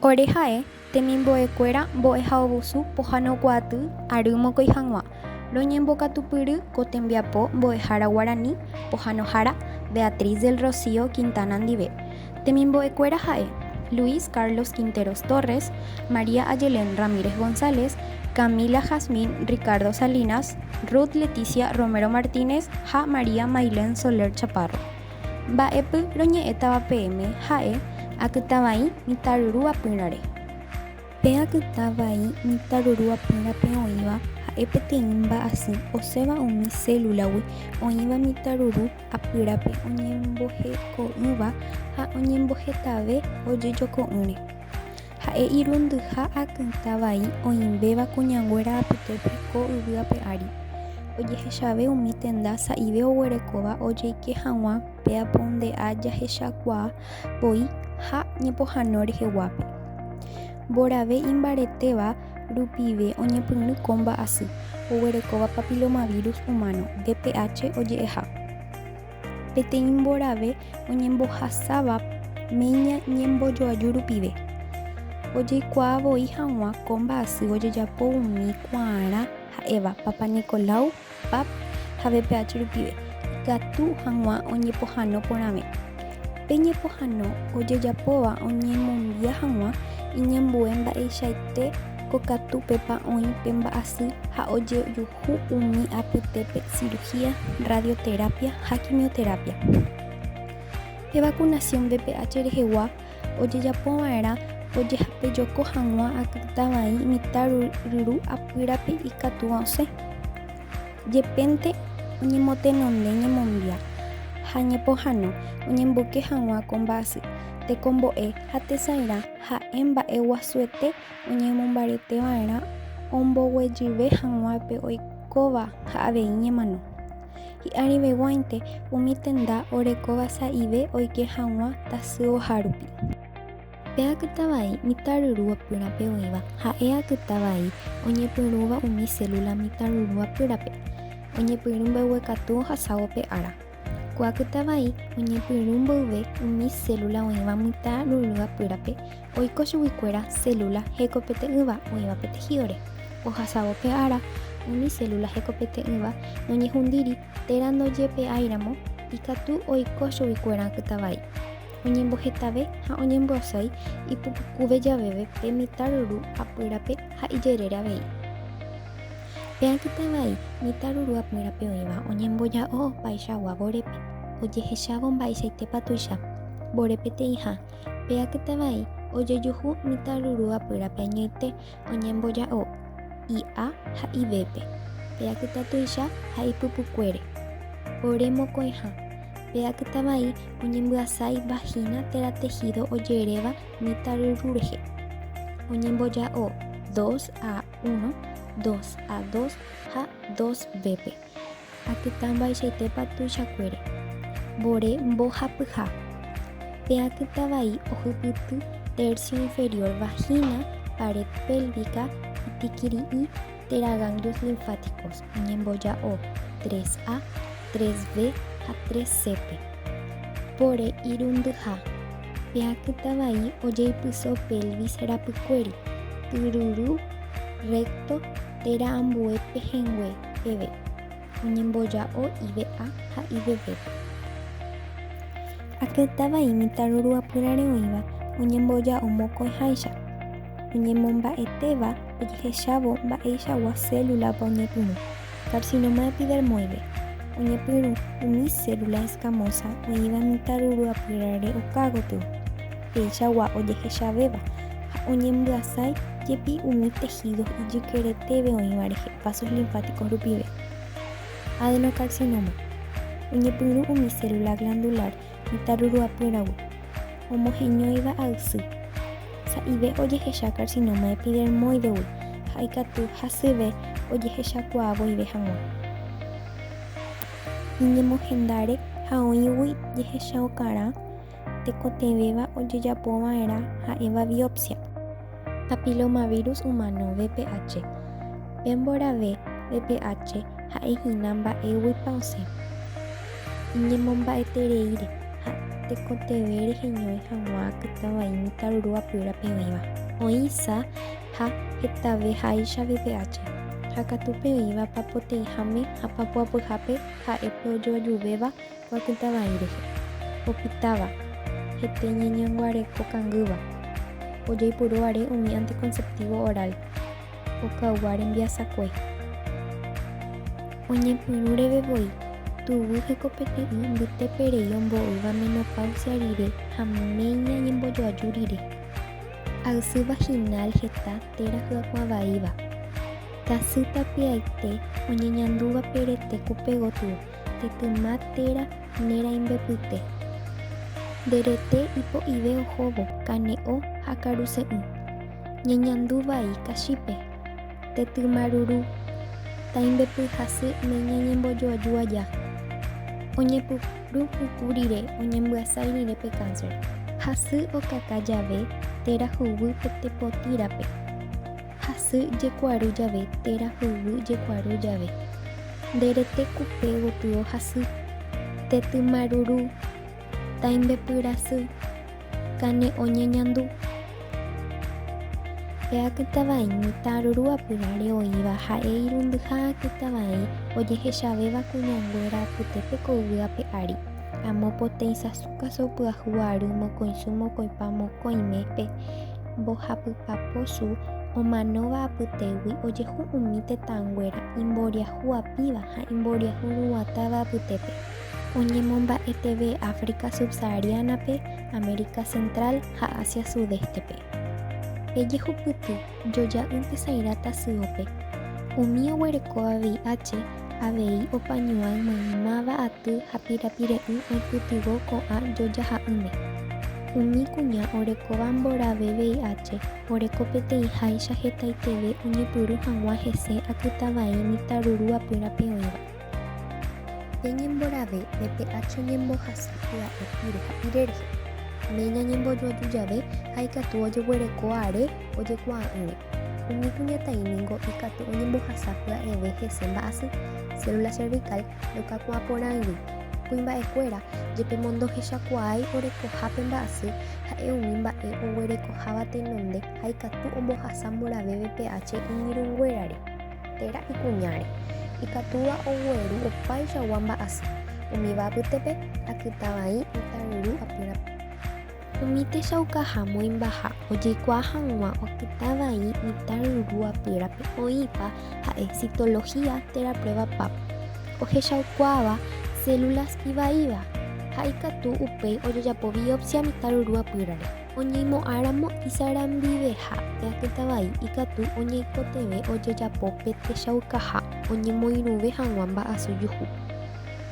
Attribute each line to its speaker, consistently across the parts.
Speaker 1: Ore ha'e temimbo'ekuéra mbo'ehaovusu pohãnokuaaty ary mokõi hag̃ua, roñembokatupyry ko tembiapo mbo'ehára guarani pohãnohára Beatriz del Rocío Quintana ndive. Temimbo'ekuéra ha'e, Luis Carlos Quinteros Torres, María Ayelén Ramírez González, Camila Jazmín Ricardo Salinas, Ruth Leticia Romero Martínez ha María Mailén Soler Chaparro. Mba'épy roñe'ẽtava peẽme ha'e akytãvai mitãryru apýrare. Pe akytãvai mitãryru apýrape oĩva ha'e peteĩ mba'asy osẽva umi célula-gui oĩva mitãryru apýrape oñemboheko'ỹva ha oñembohetave ojejoko'ỹre. Ha'e irundyha akytã vai oĩvéva kuñanguéra apytépe ko yvy ape ári. Ojehechave umi tenda sa'ive oguerekóva ojeike hag̃ua pe aponde'a jahechakuaa voi ha ñepohano reheguápe. Mborave imbaretéva rupive oñepyrũ ko mba'asy, oguerekóva papillomavirus humano, VPH oje'eha. Peteĩ mborave oñembohasáva meña ñembojoaju rupive. Ojeikuaa voi hag̃ua ko mba'asy ojejapo umi kuaarã ha'éva Papanicolaou, pap, ha VPH rupive, ikatu hag̃ua oñepohãno porãve. Pe ñepohãno ojejapóva oñemombia hag̃ua iñambue mba'eichaite kokatúpepa oĩ pe mba'asy ha ojejuhu Hu umi apytépe cirugía, radioterapia ha quimioterapia. Pe vacunación VPH rehegua ojejapova'erã ojehapejoko hag̃ua akytã vai mitã ryru apýrape ikatúva osẽ. Jepénte oñemotenonde ñemombia ha ñepohãno oñemboyke hag̃ua ko mba'asy, tekombo'e ha tesãirã ha'e mba'e guasuete oñemombareteva'erã omboguejyve hag̃ua pe oikóva ha avei ñemano. Hi'ariveguáinte umi tenda orekóva sa'ive oike hag̃ua tasyoha rupi. Pe akytã vai mitãryru apýrape oĩva ha'e akytã vai oñepyrũva umi célula mitãryru apýrape, oñepyrũ mbeguekatu ohasávo pe ára. Ko akytã vai oñepyrũ mboyve umi célula oĩva mytã ryry apýrape oiko chuguikuéra célula hekopete'ỹva oĩva pe tejido-re. Ohasávo pe ára, umi célula hekopete'ỹva noñehundíri térã ndojepe'áiramo ikatu oiko chuguikuéra akytã vai. Oñembohetave ha oñembyasái ipypukuve javeve pe mitã ryru apýrape ha ijerére avei. Pe akytã vai mitã ruru apýrape oĩva oñemboja'o opaichagua vorépe, ojehechávo mba'eichaitépa tuicha. Vore peteĩha, pe akytã vai ojejuhu mitã ruru apýrape añoite oñemboja'o IA ha IB-pe, pe akytã tuicha ha ipypukuére. Vore mokõiha, pe akytã vai oñembyasái vagina térã tejido ojeréva mitã ryru rehe. Oñemboja'o 2A 1, 2 A 2 ha 2 B-pe. Akytã mba'eichaitépa tuichakuére. Vore mbohapyha. Pe akytã vai ohypyty tercio inferior vagina, pared pélvica, itikiri'ĩ térã ganglios linfáticos oñemboja'o 3 A, 3 B ha 3 C-pe. Vore irundyha. Pe akytã vai ojeipyso pelvis rapykuéri, tyryru, recto térã ambue pehẽngue peve, oñemboja'o IVA ha IVB-pe. Akytã vai mitãruru apýrare oĩva oñemboja'o mokõiháicha, oñemomba'etéva ojehechávo mba'eichagua célula-pa oñepyrũ. Carcinoma epidermoide, oñepyrũ umi célula escamosa oĩva mitãruru apýrare oka gotyo, peichagua ojehechavéva ha oñembyasái jepi umi tejidos ijykeretéve oĩva rehe vasos linfáticos rupive. Adenocarcinoma, oñepyrũ umi célula glandular mitãruru apýragui, omoheñóiva aysy. Sa'ive ojehecha carcinoma epidermoidegui ha ikatu hasyve ojehechakuaa voive hag̃ua. Iñemohendáre ha oĩgui jehechaukarã tekotevẽva ojejapova'erã ha'éva biopsia. Papillomavirus humano, VPH. Pe mborave VPH ha'ehína mba'éguipa osẽ. Iñemomba'etereíre ha. tekotevẽ reheñói hag̃ua akytãvai mitãruru apýrape oĩva. Oĩ sa ha hetaveháicha VPH, ha katu pe oĩva papoteĩháme ha papoapyhápe ha'e pe ojoajuvéva ko akytãvai rehe. Opitáva, hete ñeñanguareko kangýva, ojeipuru are umi anticonceptivo oral. Okaygua rembiasakue. Oñepyrũ reve voi, tuguy hekopete'ỹ mbytépe rei ombo'ýva menopausia rire ha méña ñembojoaju rire. Aysy vaginal heta térã hyakuã vaíva. Tasy tapiaite oñeñandúva pe rete kupe gotyo, tetyma térã ne rãimbepyte. Nde rete ipo'ive ohóvo, kane'õ ha karuse'ỹ. Ñeñandu vai kachípe, tetyma ruru, tãimbepy hasy meña ñembojoaju aja. Oñepyrũ puku rire oñembyasái rire pe cáncer. Hasy okaka jave térã huguy pe tepotĩ rape. Hasy jekuaru jave térã huguy jekuaru jave. Nde rete kupe gotyo hasy. Tetyma ruru, tãimbepy rasy. Kane'õ ñeñandu. Pe akytãvai mitã ruru apyráre oĩva ha'e irundyha akytãvai ojehechavéva kuñanguéra apytépe ko yvy ape ári. Amo poteĩ sasũ káso pyahu ary mokõisu mokõipa mokõime pe mbohapypaposu omanóva apytégui ojehu umi tetãnguéra imboriahu apĩva ha imboriahu ruguãtáva apytépe. Oñemomba'eteve África subsahariana-pe, América Central ha Asia Sudeste-pe. Pe jehupyty joja'ỹ tesãirã tasyópe, umi oguerekóva VIH avei opañuãi maymáva aty ha pirapire'ỹ oipytyvõ ko'ã jojaha'ỹme. Umi kuña orekóva mborave VIH oreko peteĩháicha hetaiteve oñepyrũ hag̃ua hese akytãvai mitãruru apýrape oĩva. Pe ñemborave VPH oñembohasa pya'e pire ha pire rehe. Méña ñembojoaju jave ha ikatu ojeguereko are ojekuaa'ỹre. Umi kuñataĩ ningo ikatu oñembohasa pya'eve hese mba'asy, célula cervical ndokakuaaporãigui. Kuimba'ekuéra jepe mondohechakuaái orekoha pe mba'asy ha'e umi mba'e oguerekoháva tenonde ha ikatu ombohasa mborave VPH iñirũnguérare. Térã ikuñáre, ikatúva ogueru opaichagua mba'asy, umíva apytépe akytãvai mitãryru apýrape. Umi techaukaha moĩmbaha ojeikuaa hag̃ua okytãvai mitãryru apýrape oĩpa ha'e citología térã prueba Pap, ohechaukuaáva células ivaíva ha ikatu upéi ojejapo biopsia mitãryru apýrare. Oñeimo'ãramo isarambiveha pe akytãvai ikatu oñeikotevẽ ojejapo pe techaukaha oñemoirũve hag̃ua mba'asy juhu.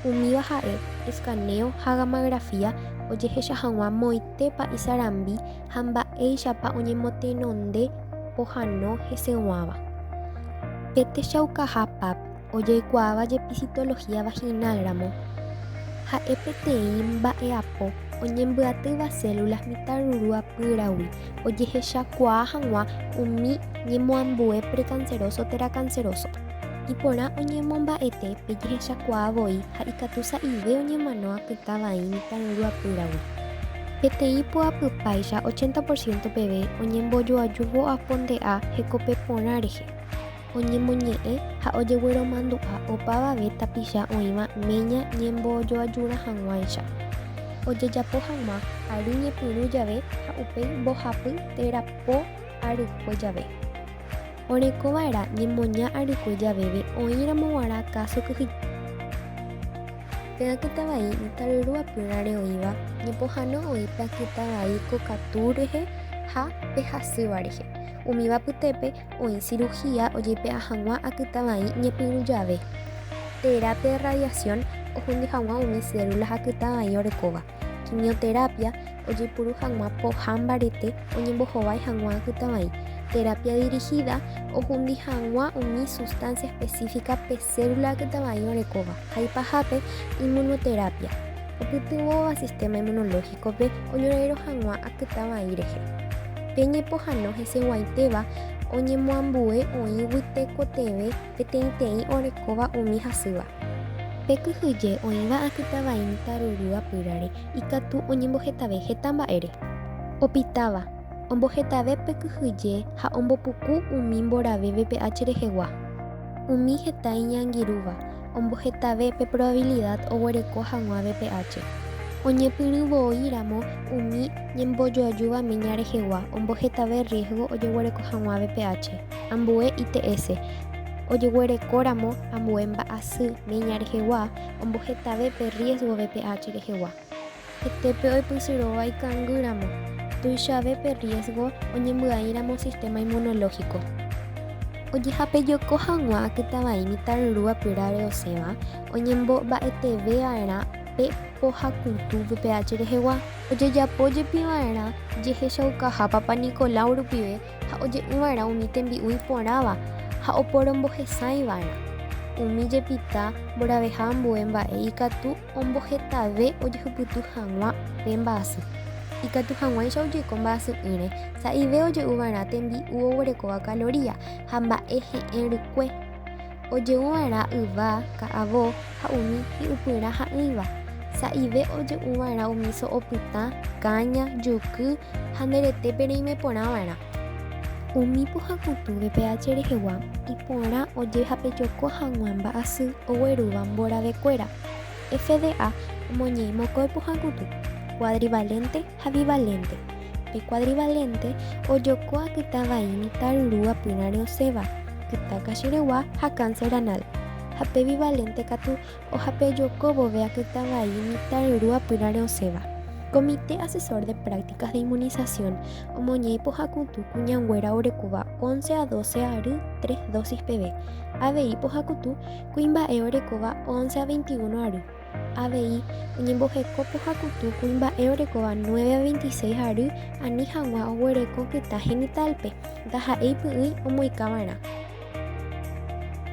Speaker 1: Umíva ha'e escaneo ha gammagrafía ojehecha hag̃ua moitépa isarambi ha mba'éichapa oñemotenonde pohano heseguáva. Pe techaukaha Pap ojeikuaáva jepi citología vaginal ramo, ha'e peteĩ mba'e'apo oñembyatýva células mitãruru apýragui ojehechakuaa hag̃ua umi ñemoambue precanceroso térã canceroso. Iporã oñemomba'ete pe jehechakuaa voi ha ikatu sa'ive oñemano akytã vai mitãruru apýragui. Peteĩ poapypáicha 80 por ciento peve oñembojoajúvo aponde'a hekope porã rehe. Oñemoñe'ẽ ha ojegueromandu'a opavave tapicha oĩva méña ñembojoajurã hag̃uáicha, ojejapo hag̃ua ary ñepyrũ jave ha upéi mbohapy térã po arykue jave. Orekova'erã ñemoña arykue javeve oĩramo g̃uarã káso kyhyje. Pe akytãvai mitãryru apyrãre oĩva ñepohãno oĩ pe akytãvai kokatu rehe ha pe hasýva rehe. Umíva apytépe oĩ cirugía ojepe'a hag̃ua akytãvai ñepyrũ jave, terapia de radiación ohundi hag̃ua umi células akytãvai orekóva, quimioterapia ojeipuru hag̃ua pohã mbarete oñembohovái hag̃ua akytãvai, terapia dirigida ohundi hag̃ua umi sustancia específica pe célula akytãvai orekóva, ha ipahápe inmunoterapia, opytyvõva sistema inmunológico-pe oñorairõ hag̃ua akytãvai rehe. Pe ñepohãno heseguaitéva oñemoambue oĩgui tekotevẽ peteĩteĩ orekóva umi hasýva. Pe kyhyje oĩva akytãvai mitãruru apýrare ikatu oñembohetave heta mba'ére. Opitáva, ombohetave pe kyhyje ha ombopuku umi mborave VPH rehegua. Umi heta iñangirũva, ombohetave pe probabilidad oguereko hag̃ua VPH. Oñepyrũ voi ramo umi ñembojoajúva meña rehegua, ombohetave riesgo ojeguereko hag̃ua VPH. Ambue ITS, ojeguerekóramo ambue mba'asy meña rehegua, ombohetave pe riesgo VPH rehegua. Hetépe oipysyrõva ikangýramo, tuichave pe riesgo oñembyaíramo sistema inmunológico. Ojehapejoko hag̃ua akytãvai mitãryru apýrare osẽva, oñembomba'eteveva'erã pe pohakutu VPH rehegua. Ojejapo jepiva'erã jehechaukaha Papa Nicolau rupive ha oje'uva'erã umi tembi'u iporãva ha oporombohesãiva'erã. Umi jepita mboraveha ambue mba'e ikatu ombohetave ojehupyty hag̃ua pe mba'asy. Ikatu hag̃uáicha ojeiko mba'asy'ỹre, sa'ive oje'uva'erã tembi'u oguerekóva kaloría ha mba'e he'ẽ rykue. Oje'uva'erã yva, ka'avo ha umi hi'upyrã ha'ỹiva. Sa'ive oje'uva'erã umi so'o pytã, káña, juky ha nde retépe reime porã va'erã. Umi pohãkutu VPH rehegua iporã ojehapejoko hag̃ua mba'asy oguerúva mboravekuéra. FDA omoñe'ẽ mokõi pohãkutu, cuadrivalente ha bivalente. Pe cuadrivalente ojoko akytã vai mitã ryru apýrãre osẽva, kyta kachiregua ha cáncer anal. Ha pe bivalente katu Ohapejoko vove akytã vai mitã ryru apýrare osẽva. Comité Asesor de Prácticas de Inmunización omoñe'ẽ pohãkutu kuñanguéra orekóva 11 a 12 ary tres dosis peve, avei pohãkutu kuimba'e orekóva 11 a 21 ary. Avei oñemboheko pohãkutu kuimba'e orekóva 9 a 26 ary ani hag̃ua oguereko kyta genital-pe, ndaha'éi py'ỹi omoĩkava'erã.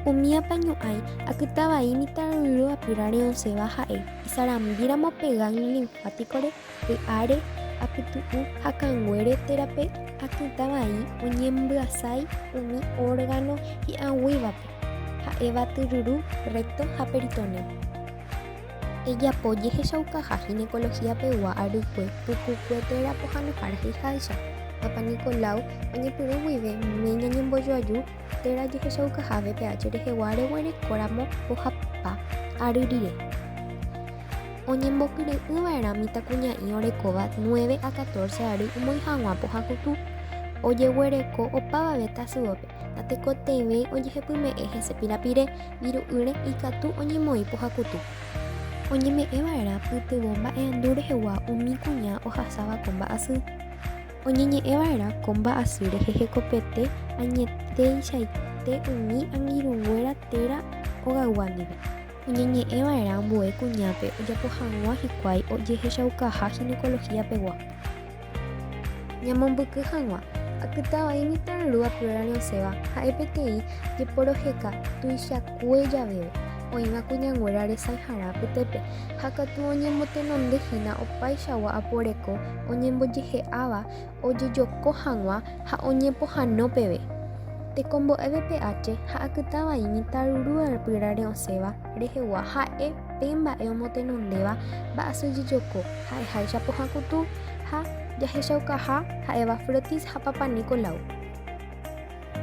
Speaker 1: Umi apañu'ãi akytã vai mitãryru apýrare osẽva ha'e isarambíramo pe ganglio linfático-re, py'áre, apytu'ũ ha kanguére térã pe akytã vai oñembyasái umi órgano hi'ag̃uívape, ha'éva tyryru, recto ha peritoneo. Ejapo jehechaukaha ginecología pegua arykue pukukue térã pohãnohára he'iháicha. Papa Nicolau oñepyrũ guive méña ñembojoaju térã jehechaukaha VPH rehegua reguerekóramo pohapa ary rire. Oñembokyre'ỹva'erã mitãkuña'i orekóva nueve a catorce ary omoĩ hag̃ua pohãkutu. Ojeguereko opavave tasyópe, natekotevẽi ojehepyme'ẽ hese pirapire. Viru'ỹre ikatu oñemoĩ pohakutu. Oñeme'ẽ va'erã pytyvõ mba'eandu rehegua umi kuña ohasáva ko mba'asy. Oñeñe'ẽ va'erã ko mba'asy rehe hekopete añeteichaite umi angirũnguéra térã ogaygua ndive. Oñeñe'ẽ va'erã ambue kuñápe ojapo hag̃ua hikuái ojehechaukaha ginecología pegua. Ñamombyky hag̃ua, akytã vai mitãryru apýrare osẽva ha'e peteĩ jeporoheka tuichakue javeve, oĩva kuñanguéra resãiharã apytépe, ha katu oñemotenonde hína opaichagua aporeko oñembojehe'áva ojejoko hag̃ua ha oñepohãno peve. Tekombo'e VPH ha akytã vai mitãryru apýrare osẽva rehegua ha'e pe mba'e omotenondéva mba'asy jejoko ha'eháicha pohãkutu ha jahechaukaha ha'éva frotis ha Papa Nicolau.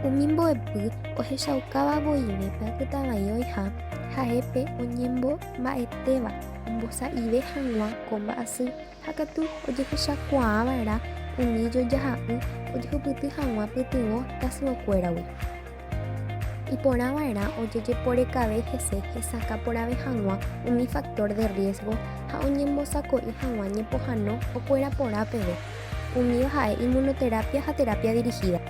Speaker 1: Umi mbo'epy ohechaukáva voive pe akytãvai oĩha ha'e pe oñembomba'etéva ombosa'ive hag̃ua ko mba'asy ha katu ojehechakuaava'erã umi jojaha'ỹ ojehupyty hag̃ua pytyvõ tasyokuéragui. Iporãva'erã ojejeporekave hese hesakã porãve hag̃ua umi factor de riesgo ha oñembosako'i hag̃ua ñepohãno okuera porã peve, umíva ha'e inmunoterapia ha terapia dirigida.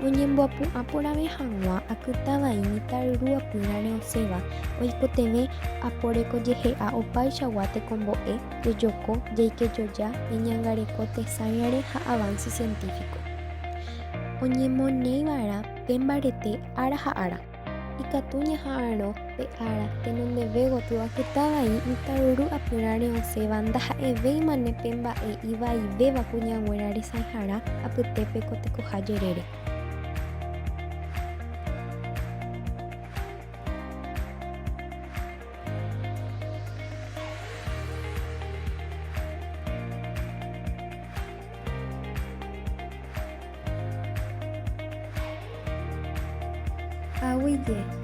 Speaker 1: Oñemboapu'ã porãve hag̃ua akytã vai mitãryru apýrãre osẽva, oikotevẽ aporekojehe'a opaichagua tekombo'e, jejoko, jeikejoja, ñeñangareko tesãiare ha avance científico. Oñemoneiva'erã pe mbarete ára ha ára. Ikatu ñaha'arõ pe ára tenondeve gotyo akytã vai mitãruru apyrãre osẽva ndaha'evéimane pe mba'e ivaivéva kuñanguéra resãiharã apytépe ko tekoha jerére. Aguyje.